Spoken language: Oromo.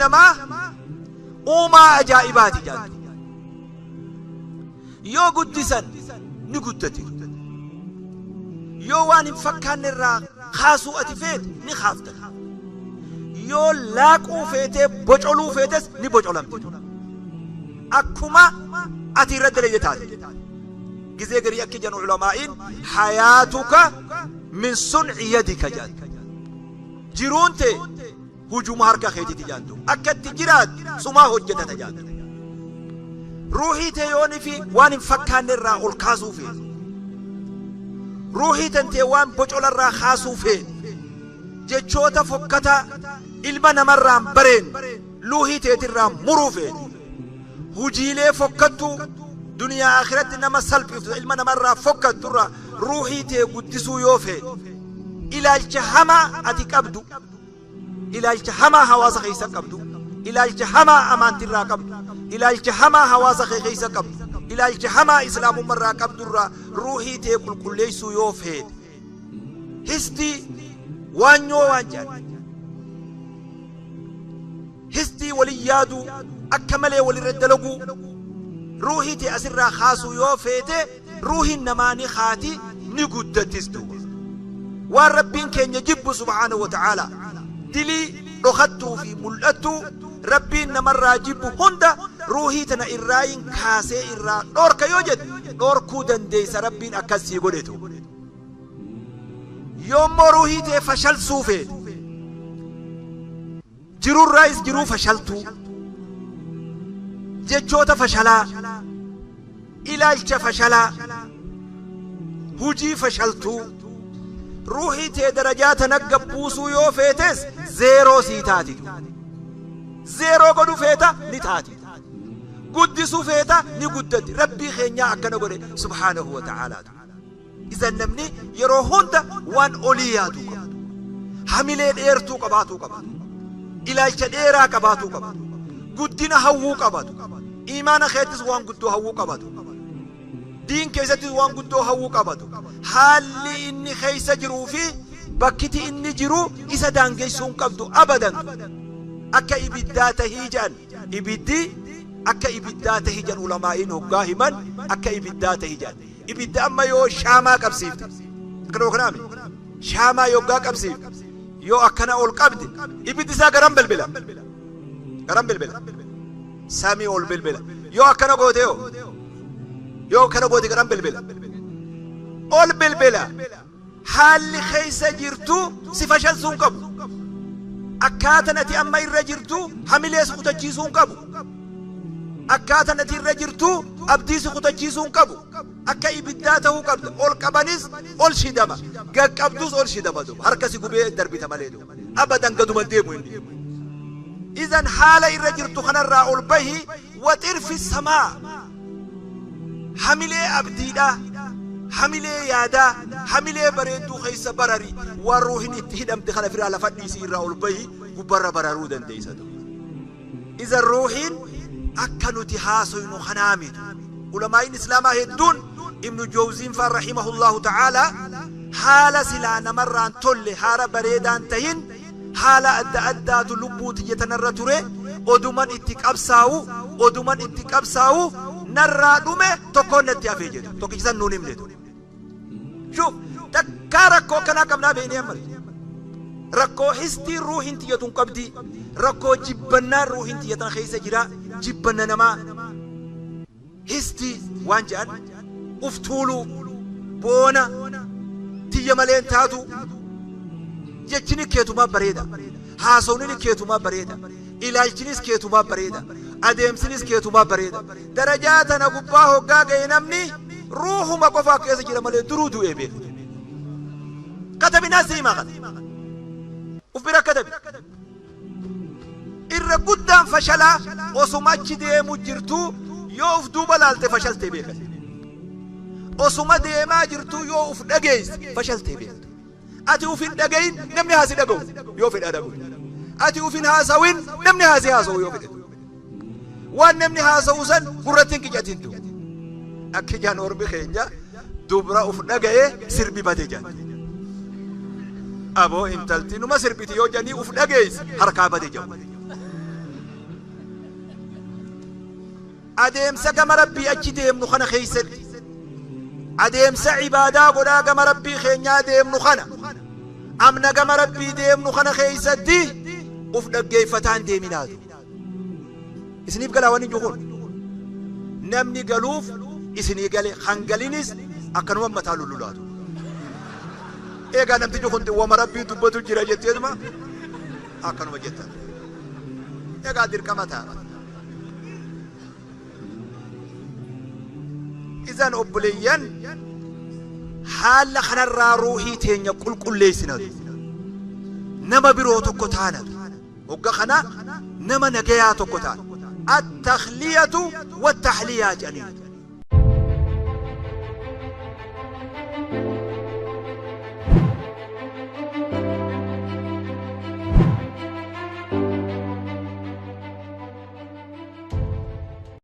Namaa uumaa ajaa'ibaati jaantu. Yoo guddisan ni guddati. Yoo waan hin fakkaanne irraa kaasuu ati feete ni kaafta. Yoo laaquu feetee bocoluu feetes ni bocolamti. Akkuma ati irra daleyde taate. Gizee garii akki jedhan ulamaa'iin, hayaatuka min sun'i yadika jedhan. Jiruun tee hujuma harka keetiti jedhan duuba. Akka itti jiraattu sumaa hojjetata jedhan. Ruuhii tee yooni fi waan hin fakkaanne irraa ol kaasuu feete. Ruuhii tantee waan bocola irraa kaasuu feete. Jechoota fokkataa ilma namarraa hin bareenne luuhii teetirraa muruu feete. Hujiilee fokkattuu duniyaa akhiratti nama salphiftu ilma namarraa fokkattu irraa ruuhii tee guddisuu yoo feete. Ilaalcha hamaa ati qabdu, ilaalcha hamaa hawaasa keessa qabdu, ilaalcha hamaa amaantirraa qabdu, ilaalcha hamaa hawaasa kee keessa qabdu, ilaalcha hamaa islaamummarraa qabdurraa ruuhii tee qulqulleessuu yoo feete. Histii waanyoo waan jedhan. Histii walin yaaduu, akka malee walirra dalaguu, ruuhii tee asirraa kaasuu yoo feete, ruuhiin namaa ni kaati, ni guddattis duuba. Waan Rabbiin keenya jibbu subhaanahu wa ta'aalaa, dilii dhokattuu fi mul'attuu Rabbiin namarraa jibbu hunda ruuhii tana irraayin kaasee irraa dhoorka yoo jette, dhoorkuu dandeessa Rabbiin akkas sii godhetu. Yoommoo ruuhii tee fashalsuu feete, jirurraayis jiruu fashaltuu, jechoota fashalaa, ilaalcha fashalaa, hujii fashaltuu, ruuhii tee darajaa tana gad buusuu yoo feetes zeeroo sii taati. Zeeroo godhu feeta, ni taati. Guddisuu feeta, ni guddatti. Rabbii keenyaa akkana godhe subhaanahu wa ta'aalaatu. Izan namni yeroo hunda waan olii yaaduu qaba. Hamilee dheertuu qabaatuu qaba. Ilaalcha dheeraa qabaatuu qaba. Guddina hawwuu qabatu. Iimaana keettis waan guddoo hawwuu qabatu. Diin keessattis waan guddoo hawwuu qabatu. Haalli inni keessa jiruu fi bakkiti inni jiru isa daangessuu hin qabdu abadan. Akka ibiddaa tahii jedhan. Ibiddi akka ibiddaa tahi jedhan ulamaa'iin hoggaa himan, akka ibiddaa tahi jedhan. Ibidda amma yoo shaamaa qabsiifte, akkana yookaan mi shaamaa yoggaa qabsiifte, yoo akkana ol qabde, ibiddi isaa garam bilbila? Garam bilbila? Samii ol bilbila. Yoo akkana goote, yoo akkana goote, garam bilbila? Ol bilbila. Haalli keessa jirtu si fashalsuu hin qabu. Akkaatan ati amma irra jirtu hamilee si kutachiisuu hin qabu. Akkaatan ati irra jirtu abdii si kutachiisuu hin qabu. Akka ibiddaa ta'uu qabda. Ol qabanis ol shidama. Gad qabdus ol shidama duuba. Harka si gubee darbita malee duuba. Abadan gaduma hin deemu inni. Izan haala irra jirtu kanarraa ol bahi, waxir fi samaa. Hamilee abdiidhaa, hamilee yaadaa, hamilee bareedduu keessa barari. Waan ruuhin itti hidhamte kana firaa lafa dhiisii irraa ol bahi, gubbarra bararuu dandeessa duuba. Izan ruuhiin akka nuti haasoynu kanaa miti. Ulamaa'iin Islaamaa hedduun, Ibnu Jowziin faan rahimahullahu ta'aalaa, haala silaa namarraan tolle, haala bareedaan tahin, haala adda addaatu lubbuu tiyya tanarra ture, oduman itti qabsaawu, oduman itti qabsaawu narraa dhume, tokkoon natti hafee jedhu. Tokkichi san nuun himne ture. Shuuf, takkaa rakkoo akkanaa qabnaa beeynee amma rakkoo histii ruuhiin tiyya tun qabdi, rakkoo jibbannaa ruuhiin tiyya tana keessa jira, jibbanna namaa, histii waan je'an, uf tuuluu, boona, tiyya malee hin taatu. Jechini keetumaa bareeda, haasawnini keetumaa bareeda, ilaalchinis keetumaa bareeda, adeemsinis keetumaa bareeda. Darajaa tana gubbaa hoggaa gahe namni ruuhuma qofaa keessa jira malee duruu du'ee beeka. Katabinaa siimaa kana uf bira katabi. Irra guddaan fashalaa osuma achi deemu jirtuu yoo uf duuba laalte fashaltee beekan. Osuma deemaa jirtuu yoo uf dhageesse fashaltee beekta. Ati uf hin dhagayin, namni haa si dhaga'u yoo fedhe haa dhaga'u. Ati uf hin haasawin, namni haa si haasa'u yoo fedhe. Waan namni haasa'u san gurratti hin qicatin tu. Akki jaan ormi keenya, dubra uf dhaga'e sirbi bade jaan. Aboo, intalti numa sirbiti yoo janii uf dhageesse harkaa bade jedhu. Adeemsa gama Rabbii achi deemnu kana keeysatti, adeemsa ibaadaa godhaa gama Rabbii keenyaa deemnu kana, amna gama Rabbii deemnu kana keeysatti uf dhaggeeffataa hin deeminaatu. Isiniif galaa wanni jiru kun? Namni galuuf isinii gale, kan galinis akkanuma mataa lullulaatu. Eegaa namtichi kun wama Rabbii dubbatu jira jetteetuma akkanuma jettan. Egaa dirqama ta'a. Izan obboleeyyan, haala kanarraa ruuhii teenya qulqulleessinatu. Nama biroo tokko taanatu. Hogga kana nama nagayaa tokko taana. At-takhliyatu wat-tahliyaa jedhaniin.